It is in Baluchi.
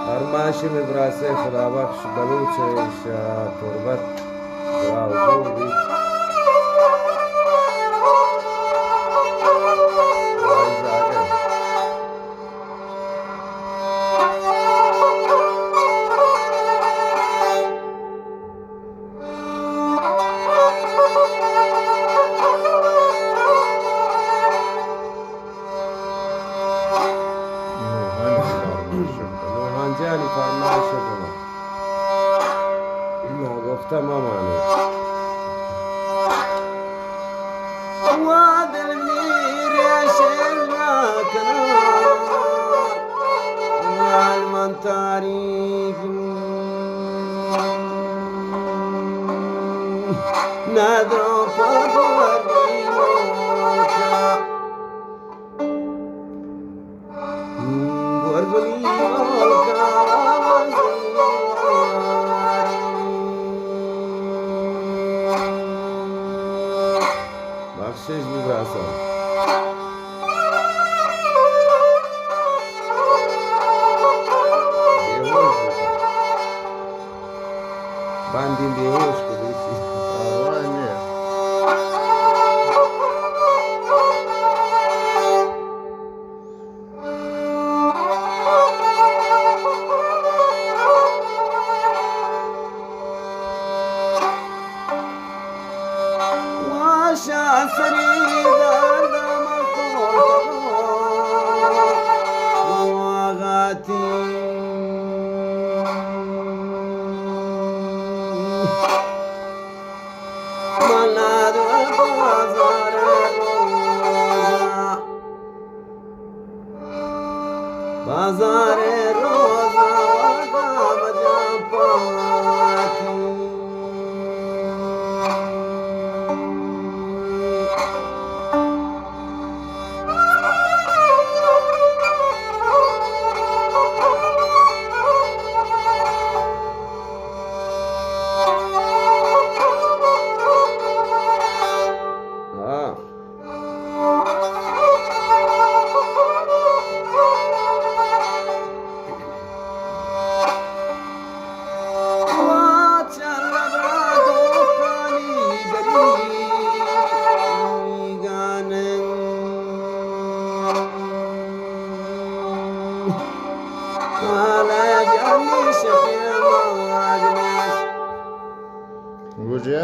فرمائش مئے براسے خدا بخش بلوچ ءِ، ایشی ءَ تربت دراہ ءُ جوڑ بیت۔ نوحان جانی فرمائش ءَ کن۔ ناگفتہ مہ مانو۔ وا دل میرے شعر نہ کناں، حال من تعریف ندرو پر بوری موچا۔ گورگلی ملک ءَ بخشش بی براساں۔ بے ہوش بوتاں۔ باندین بے ہوش کو بلوچی۔ آواز نے۔ واشا سری دردم کوتگو واغاتی منا در بازار روزا۔ بازار روزا وگا مجا پاتی۔ ہاں۔ گوجے۔